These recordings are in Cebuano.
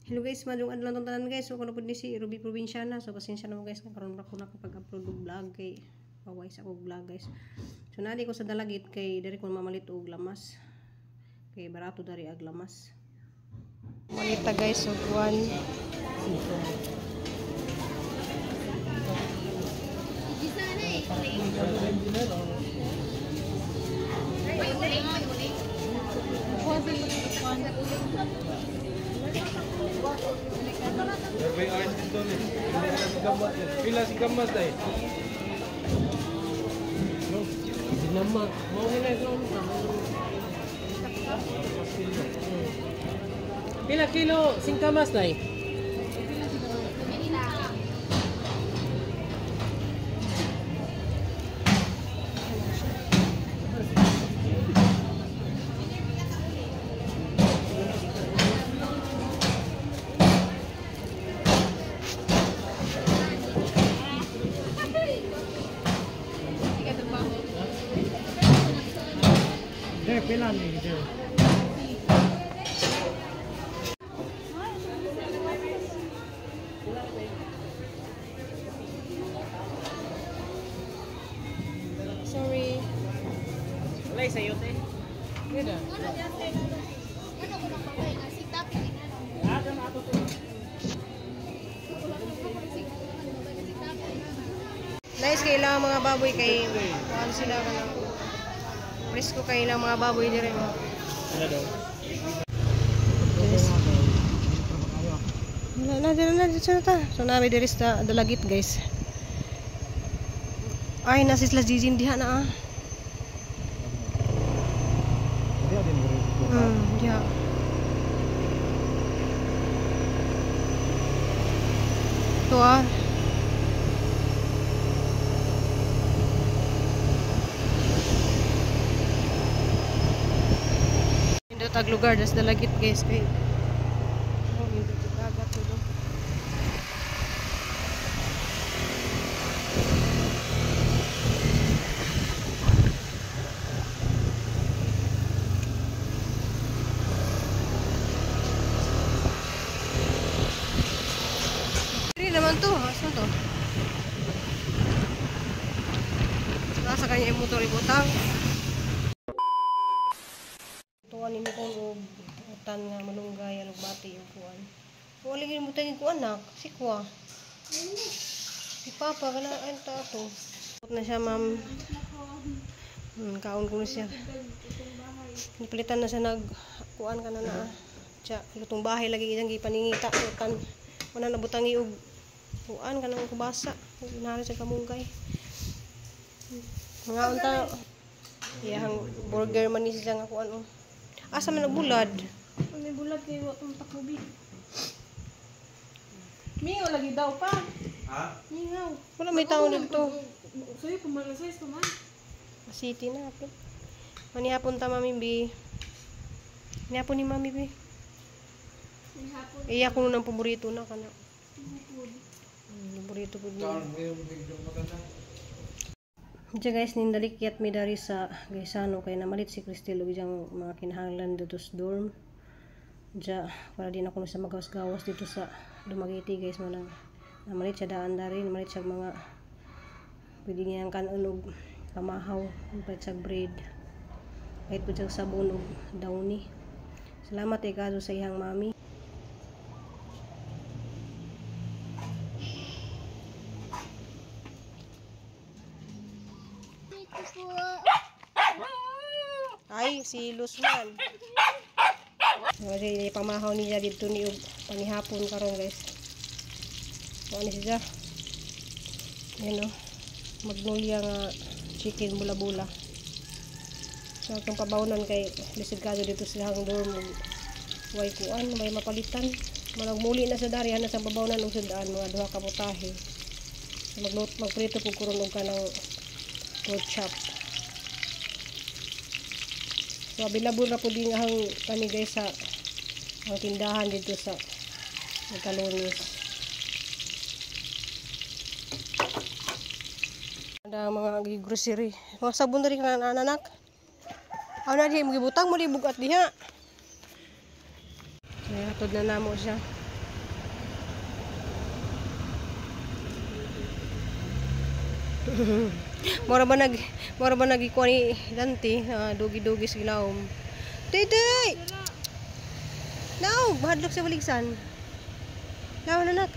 Hello guys, maayong adlaw tong tanan guys. So kuno pud ni si Ruby Provinciana. So pasensya na mo guys kung karon ra ko nakapag-upload og vlog kay paway sa akong vlog guys. So naadi ko sa Dalagit kay diri ko mamalit og lamas. Kay barato dari ag lamas. Malita guys og 1. Pila si kamas tayo? Pila kilo singkamas na eh? Pila ni dito. Sorry. Wala sa iyo te. Pila. Nice kay ilang mga baboy kay kuan sila kanang presko kay ilang mga baboy dire mo. Wala daw. Wala na dira na dito na ta. So nami diri sa Dalagit guys. Ay nasi sila Jijin diha na ah. Diha. Ito ah. Nindot ag lugar das Dalagit guys kay. Oh, nindot ag dagat to. Diri naman to, asa to? Nasa kanya yung motor ibutang. Tuwan ni ko og utan nga malunggay alog bati og kuan. Wala gyud mo tagig kuan nak, si kuwa. Si Papa kana ay ta to. Na siya ma'am. Kaon ko na siya. Nipalitan na siya nag kuan kana na. Siya lutong bahay lagi iyang gipaningita utan. Wala na butang og kuan kanang kubasa. Inahal sa kamunggay. Mga unta iyang burger man ni siya nga kuan oh. Asa man ang bulad? May bulad kay wa tong takubi. Mingaw lagi daw pa. Ha? Mingaw. Wala may tao dito. Sayo pumalasay pa man. City na hapon. Manihapon ta mami bi. Nihapon ni mami bi. Nihapon. Iya kuno ng paborito na kana. Paborito pud niya. Diya guys, nindalikyat mi dari sa Gaisano kay namalit si Cristel og iyang mga kinahanglan dito sa dorm. Diya, para di na kuno sa magawas-gawas dito sa Dumaguete guys, manang namalit siya daan dari, namalit siya mga pwede niyang kanon og pamahaw, palit siya bread. Kahit po siya sabon og downy. Salamat kay kaso sa iyang mami. Ay, si Luzman. Kasi pamahaw niya dito ni og panihapon karon guys. Ano siya? Ayan o. Magnolia nga chicken bula-bula. So atong pabawnan kay lisod kayo dito sa ang dorm. Way kuan, may mapalitan. Managmuli na sa dari ana sa pabawnan og sudaan mga duha ka putahe. So, magprito pug karon og kanang pork chop. So available ra pud din ang kani guys sa ang tindahan dito sa Nagkalones. Ada mga grocery. Mga sabon diri ka anak. Aw na di mo gibutang mo di bugat diha. So hatod na namo siya. Mora ba nagikuha ni Dante, dugi-dugi sa gilawom. Titi! No, mahadlok sa baligsan. Lawan anak.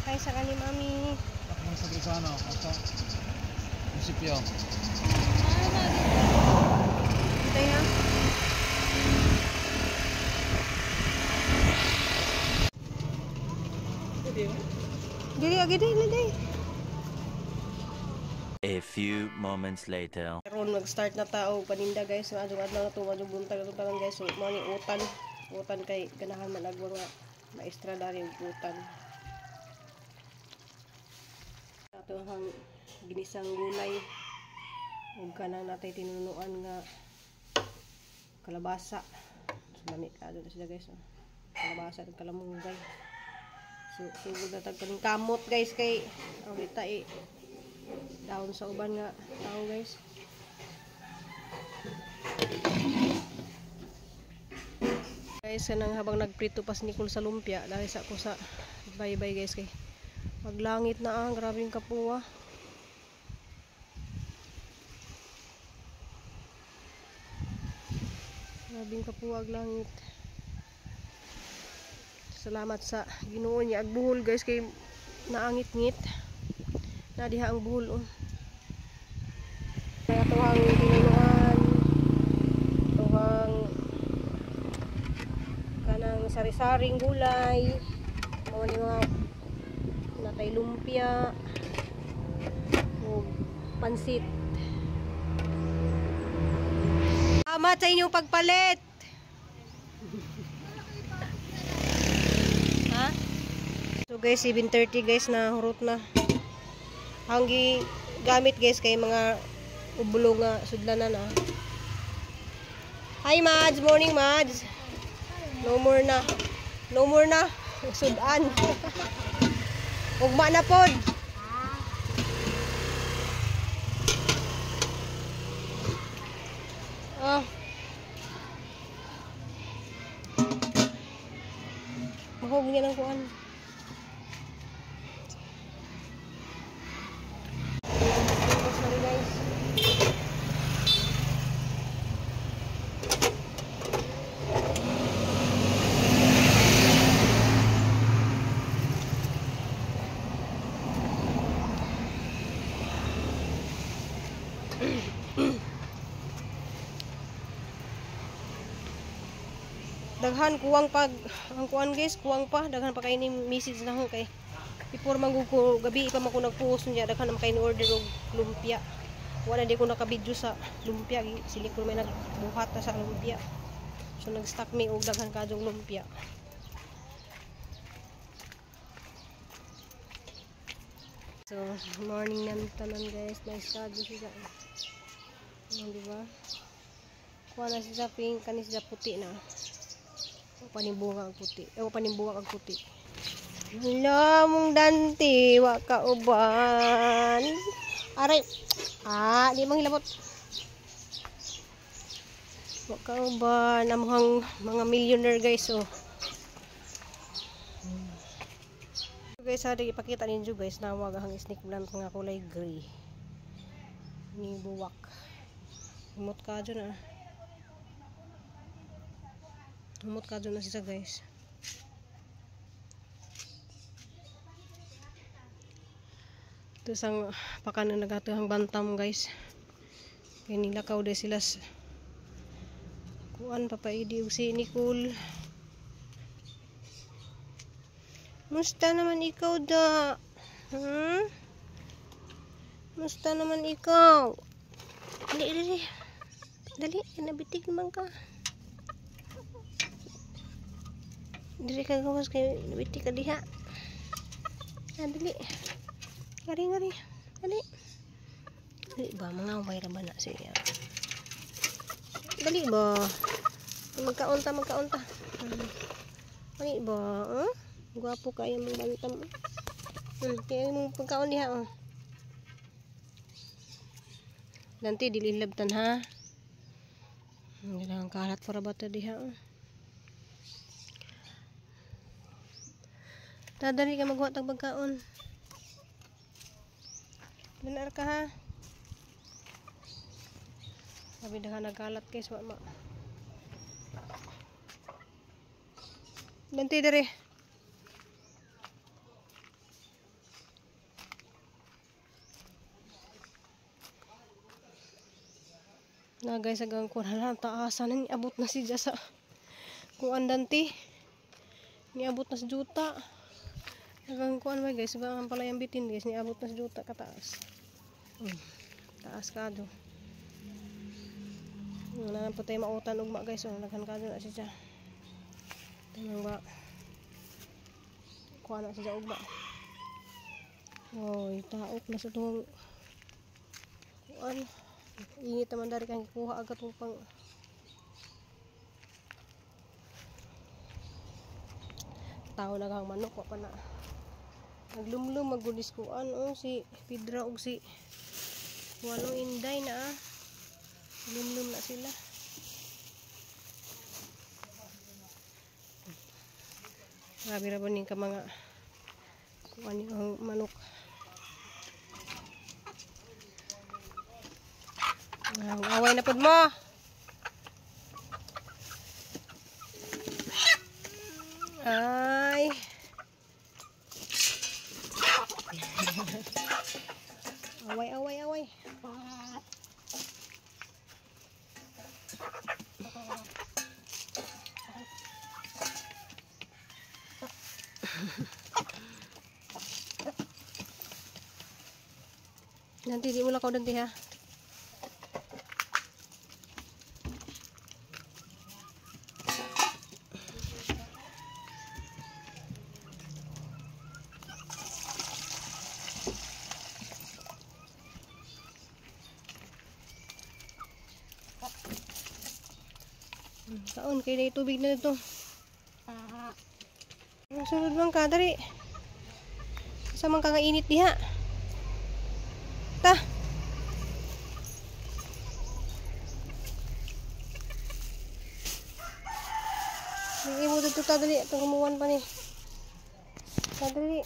Hi sa kani mami. Ako sa Brisano, ako. Munisipyo. Hintay ha. Dili agi dili dili. A few moments later. Karon mag-start na tao paninda guys, maadtong adlaw na to, maadtong buntag atong tanan guys. So mao ni utan. Utan kay ganahan man agwa nga maestra dali og utan. Ato ang ginisang gulay ug kanang natay tinunuan nga kalabasa. So lami ka na sila guys. Oh. Kalabasa ug kalamunggay. So sugod na tag kaning kamot guys kay aron ita down sa uban nga tao guys. Guys, kanang habang nagprito pas Nicole sa lumpia dahil sa ko sa bye-bye guys kay maglangit na ang grabing kapuwa. Grabing kapuwa ang langit. Salamat sa Ginoo niya ag buhol guys kay naangit-ngit. Na diha ang buhol oh. Kaya tuwang tinunuan, tuwang kanang sari-saring gulay, mao ni mga natay lumpia ug pansit. Salamat sa inyong pagpalit. Ha? So guys, 7:30 guys na hurot na. Ang gamit guys kay mga ubulo nga sudlanan ah. Hi Mads, morning Mads. No more na. No more na. Sudan. Ugma na pod. Oh. Mahog niya ng kuan. Sorry guys. Daghan kuwang pag ang kuan guys, kuwang pa daghan pa kay ni message na ho kay before man gud ko gabi pa man ko nagpost niya, daghan man kay ni order og lumpia. Wala di ko naka-video sa lumpia, sili ko may nagbuhat na sa lumpia. So nag-stock mi og daghan kadtong lumpia. So morning nan tanan guys, nice kadto siya. Ano di ba? Kuha na siya pink, kani siya puti na. Panibunga ang puti. Ewa panibunga ang puti. Hello, mong Dante, wa ka uban. Aray. Ah, di manghilabot. Wa ka uban amuhang mga millionaire guys oh. So guys, hari ipakita ninyo guys na wag ang snake plant nga kulay gray. Ni buwak. Humot ka dyan ah. Humot ka dyan na siya guys. Ito sang pakan na nagatuhang bantam guys. Kaya nilakaw dahil sila sa kuan papaidi og si Nicole. Musta naman ikaw da? Hmm? Musta naman ikaw? Dali, dali. Dali, nabitig naman ka. Dili ka gawas kay nabitig ka diha. Ah, dali. Ngari, ngari. Dali. Dali ba? Mga umay ra ba na siya? Dali ba? Magkaunta, magkaunta. Dali ba? Huh? Gwapo kayo mong bantam. Kaya mong pagkaon diha. Oh. Nanti dili labtan ha. Kailangan kalat para bata diha. Oh. Tadali ka maghuwat og pagkaon. Lunar ka ha. Sabi na nagalat guys, wa ma. Nanti dere. Na guys, agang kuan hala taasan na niabot na si sa kuan danti. Niabot na sa juta. Agang kuan ba guys, sugaan pala yung bitin guys, niabot na sa juta kataas. Taas kado. Wala na po tayo mautan ugma guys, so naghan kado na siya. Tanang ba? Kuha na siya ugma. Oy, taok na sa itong kuan. Init naman dari kang kuha agad mo pang tao na kang manok wa pa na. Naglumlum magulis kuan oh si Pidra og si Walong Inday na ah. Lumlum na sila. Grabe ra ba ning ka mga kuan ang manok. Ang away na pud mo. Ay. Away, away, away. Nanti di mula kau nanti ha. Kaon kay na tubig na dito. Ang sunod man ka dali. Sa man ka nga init diha. Ta. Imo dito ta dali atong kumuan pa ni. Ta dali.